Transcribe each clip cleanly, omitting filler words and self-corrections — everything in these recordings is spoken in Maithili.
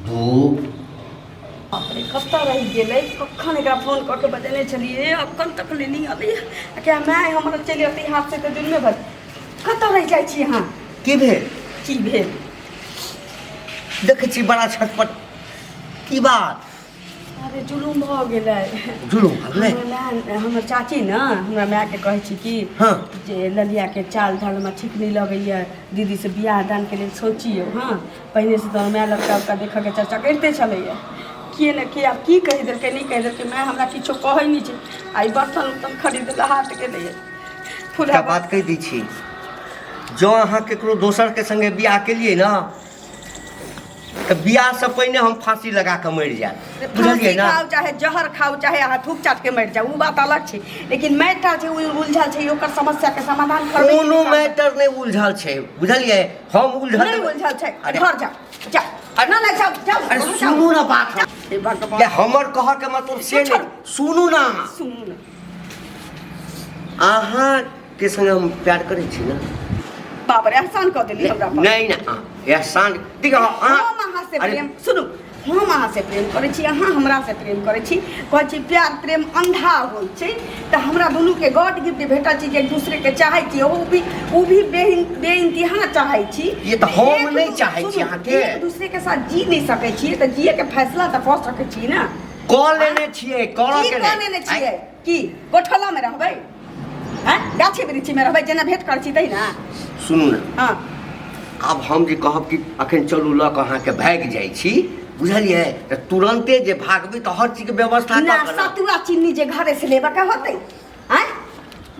दू। बाप रे, कतऽ रहि गेलै? कखन एकरा फोन कऽ के बजेने छलियै, अखन तक ले नहि अबै क्या। माय हमर चलि अतै हाथ से तऽ दुनू भर। कतऽ रहि जाइ छी अहाँ? की भेल? की भेल? देखै छी बड़ा छटपट, की बात? अरे, जुलुम भऽ गेलै। जुलुम भऽ गेलै? हमर माय, हमर चाची ने हमरा मायके कहै छी कि जे ललियाके चाल ढाल हमरा ठीक नहि लगैए, दीदीसँ बियाह दानके लेल सोचियौ। हँ, पहिनेसँ तऽ माय लड़का उड़का देखऽके चर्चा करिते छलैए। के ने के आब की कहि देलकै, नहि कहि देलकै, माय हमरा किछो कहै नहि छै। आइ बर्तन उर्तन खरीदै लए हाट गेलैए। एकटा बात कहि दै छी, जँ अहाँ ककरो दोसरके सङ्गे बियाह केलियै ने, तऽ बियाहसँ पहिने हम फांसी लगा कऽ मरि जायब, बुझलियै फांसी ने? खाउ, चाहे जहर खाउ, चाहे अहाँ थूक चाट के मरि जाउ, ओ बात अलग छै, लेकिन मैटर जे उलझल छै, ओकर समस्या के समाधान करबै। कोनो मैटर नहि उलझल छै, बुझलियै? हम उलझल नहि उलझल छै। अरे। घर जाउ, जाउ। ना ना, जाउ जाउ। अरे। जाउ। सुनू ने बात। हे भगवान। ये हमर कहऽ के मतलब से नहि, सुनू ना। सुनू ने। अहाँ के संगे हम प्यार करै छी ने। बाप रे, एहसान कऽ देली हमरा पर। नहीं ना, एहसान देखियौ अहाँ। हम अहाँ से अरे, प्रेम, सुनू, हम अहाँ से प्रेम करै छी, अहाँ हमरा से प्रेम करै छी। कहै छी प्यार प्रेम अंधा होइ छै, तऽ हमरा दुनूके गॉड गिफ्ट भेटल छै जे एक दूसरेके चाहै छी, ओ भी बेइंतहा चाहै छी। ये तऽ हम एक नहि चाहै छी सुनू, अहाँके। एक दूसरे के साथ जी नहि सकै छियै तऽ जिए के फैसला तऽ कऽ सकै छी ने। कऽ लेने छियै, करऽ की के कऽ लेने छियै? की कोठलामे रहबै? आँय, गाछी वृक्षीमे रहबै? जेना भेंट करै छी तहिना। सुनू ने। हँ। आब हम जे कहब कि अखन चलू, लऽ कऽ अहाँके भागि जाइ छी, बुझलियै? तऽ तुरन्ते जे भागबै तऽ हर चीजके व्यवस्था ना कऽ कऽ ने। सतुआ चीनी जे घरे से लेबऽ के होतै। आँय,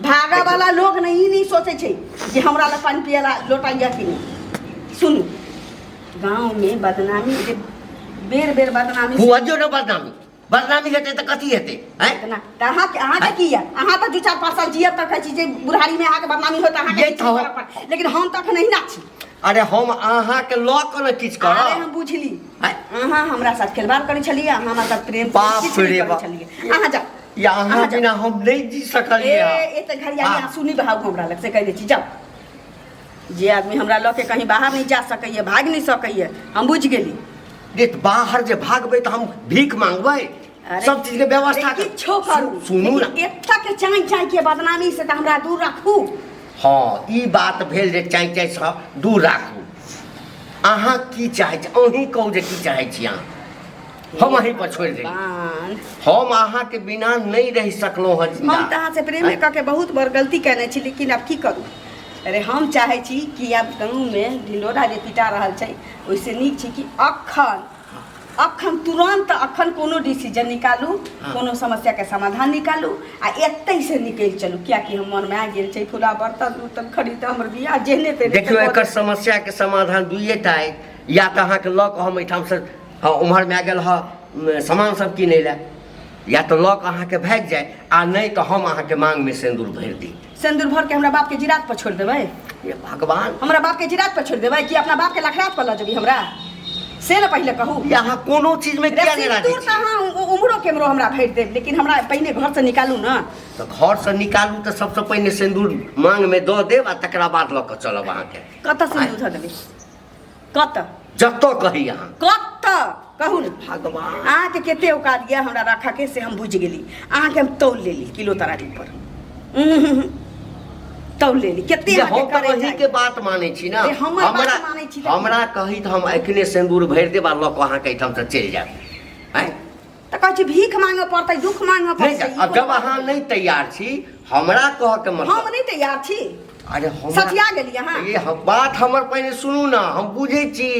भागऽ वाला लोग ने ई नहीं सोचै छै जे हमरा लग पानि पियला लोटा यऽ कि नहि। सुनू, गाँव में बदनामी जे बेर बेर बदनामी हुआ जो ने बदनामी, बदनामी हेतै तऽ कथी हेतै, आँय? ना तऽ अहाँके की यऽ? अहाँ तऽ 2-4-5 साल जियब तऽ कहै छी जे बुढ़ारी में अहाँके बदनामी होत, अहाँके ये किछु तऽ नहि करऽ पड़त। लेकिन हम तऽ अखन अहिना छी। अरे, हम अहाँके लऽ कऽ ने किछु अरे, करब। हम बुझली। आँय? अहाँ हमरा साथ खेलबाड़ करै छलियै, अहाँ हमरा साथ प्रेम बाप किछु नहि रे करै बाप। छलियै। अहाँ जाउ। या अहाँ अहाँ जाउ। बिना हम नहि जी सकलियै। ए, एते घरियाली अहाँ सुनी बहाउ हमरा लग से कहि दै छी, जाउ। जे आदमी हमरा लऽ के कहीं बाहर नहि जा सकैए, भागि नहि सकैए, हम बुझि गेली। जे बाहर जे भागबै तऽ हम भीख मांगबै। अरे, सब चीज के व्यवस्था अरे, किछो करू। सुनू ने। लेकिन एतऽ के चाँइ चाँइ के बदनामी से तऽ हमरा दूर राखू। हँ, ई बात भेल जे चाँइ चाँइ सँ दूर राखू। अहाँ की चाहै छी? अहीं कहू जे की चाहै छी अहाँ, हम अहीं पर छोड़ि देब। भगवान। हम अहाँके बिना नहि रहि सकलहुँ हँ जिंदा। हम तऽ अहाँसँ प्रेम कऽ के बहुत बड़ गलती केने छी, लेकिन आब की करू? अरे, हम चाहै छी कि आब गाँवमे ढिंडोरा जे पिटा रहल छै, ओहिसँ नीक छै कि अखन अखन तुरन्त अखन कोनो डिसीजन निकालू, कोनो समस्याके समाधान निकालू आ एतहि से निकलि चलू, कियाकि हम मनमे आबि गेल छै फुला बर्तन उर्तन खरीद, हमर बियाह जेहने तेहने देखियौ, एकर समस्याके समाधान दुइए टा अछि। या तऽ अहाँके लऽ कऽ हम एहिठामसँ, हँ, उम्हर माय गेल हँ सामान सब किनै लए, या तऽ लऽ कऽ अहाँके भागि जाय आ नहि तऽ हम अहाँके मांगमे सिन्दूर भरि दी। सिन्दूर भर के हमरा बापके जिरात पर छोड़ि देबै? ये भगवान! हमरा बापके जिरात पर छोड़ि देबै कि अपना बापके लखरात पर लऽ जेबै हमरा, से ने पहिले कहू। ये अहाँ कोनो चीजमे किया नहि राजी सिन्दूर छी? तऽ अहाँ उम्हरो केम्हरो हमरा भरि देब, लेकिन हमरा पहिने घरसँ निकालू ने। तऽ घरसँ निकालू तऽ सबसँ पहिने सिन्दूर मांगमे दऽ देब आ तकरा बाद लऽ कऽ चलब अहाँके। कतऽ सिन्दूर धऽ देबै, कतऽ? जतऽ कही अहाँ। कतऽ, कहू ने। भगवान! अहाँके कते औकात यऽ हमरा राखऽके, से हम बुझि गेली। अहाँके हम तौल लेली किलो तराजू पर, तौल लेली कते जे अहाँके हम तऽ करे अहीँके बात मानै छी ने। रे, हमर बात हमरा मानै छी तऽ- हमरा कही तऽ हम एखने सिन्दूर भरि देब आ लऽ कऽ अहाँके एहिठामसँ चलि जायब, आँय? तऽ कहै छी भीख मांगऽ पड़तै, दुख मांगऽ नहि पड़तै। ई आब कोन जब बात अहाँ भेलै? नहि तैयार छी, हमरा कहऽके हम मतलब नहि तैयार छी। अरे, हमरा सठिया गेली अहाँ। ये बात हमर पहिने सुनू ने। हम बुझै छी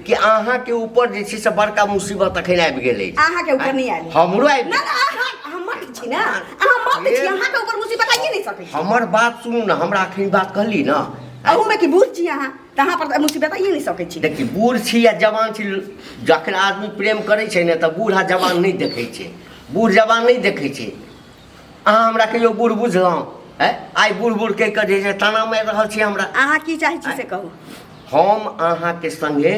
कि अहाँके ऊपर जे छै से बड़का मुसीबत अखन आबि गेल अछि। अहाँके ऊपर नहि आयल। हमरो आबि ना ना, अहाँ अहाँ मर्द छी ने, अहाँ मर्द छी, अहाँके ऊपर मुसीबत आइए नहि सकै छै। हमर बात सुनू ने। हमरा अखन बात कहली ने। अहूमे कि बूढ़ छी अहाँ तऽ अहाँ पर तऽ मुसीबत आइए नहि सकै छी। देखी, बूढ़ छी या जवान छी, जखन आदमी प्रेम करै छै ने तऽ बूढ़ आ जवान नहि देखै छै, बूढ़ जवान नहि देखै छै। अहाँ हमरा कहियो बूढ़ बुझलहुँ? आँय, आइ बूढ़ बूढ़ कहि कऽ जे छै ताना मारि रहल छी हमरा। अहाँ की चाहै छी से कहू। हम अहाँके संगे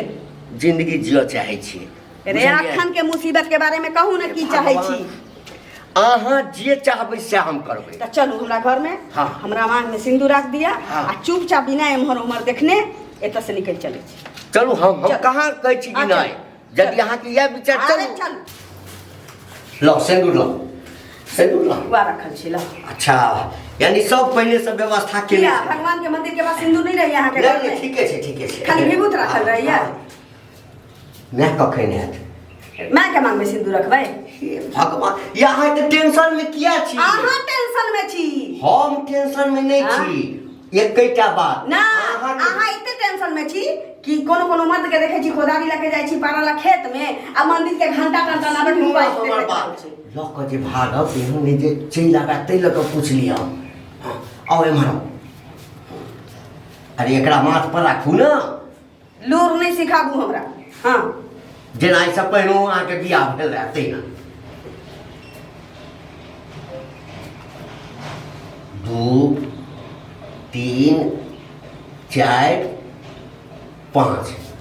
जिंदगी जियऽ चाहै छी। रे, बुझलियै? अखन के मुसीबत के बारे में कहू ने, की चाहै छी? अहाँ जे चाहबै सएह हम करबै। तऽ चलू हमरा घर में। हाँ। हमरा मांग में सिन्दूर राख दिया। हाँ। आ चुपचाप बिना एम्हर उम्हर देखने एतऽ से निकलि चलै छी। चलू, हम चलू। कहाँ कहै छी कि हाँ, नहि। चलू। यदि अहाँके इएह विचार अरे चलू चलू। लौ सिन्दूर लौ, सिन्दूर लौ। वएह रखल छी, लौ। अच्छा, यानी सब पहिले से व्यवस्था केने किया छै। भगवान के मंदिर के पास सिन्दूर नहीं रही अहाँके नहि घर नहि में? ठीके छै, ठीके छै। खाली विभूत रखल रहैया। माय कखन हैत? माय के मांगमे सिन्दूर रखबै? हे भगवान, ये अहाँ तऽ टेंशन में किया छी? अहाँ टेंशन में छी। हम टेंशन में नहीं हाँ? छी, एकेटा बात ना, अहाँके अहाँ एते टेंशन में छी कि कोनो कोनो मर्द के देखै छी कोदारी लऽ के जाइ छी पारा ला खेत में आ मंदिर के घंटा टंटा लाबे सुनू मोबाइल हमर देखैत बात। रहै छी। लऽ कऽ जे भागब एहन नहि जे चलि आबए ताहि लऽ कऽ पूछि लिअ। हँ, आउ एम्हर आउ। अरे एकरा माथ पर राखू ने। लूर नहि सिखाबू हमरा। हँ, जेना एहिसँ पहिनो अहाँके बियाह भेल रहए तहिना। 2 3 4 5।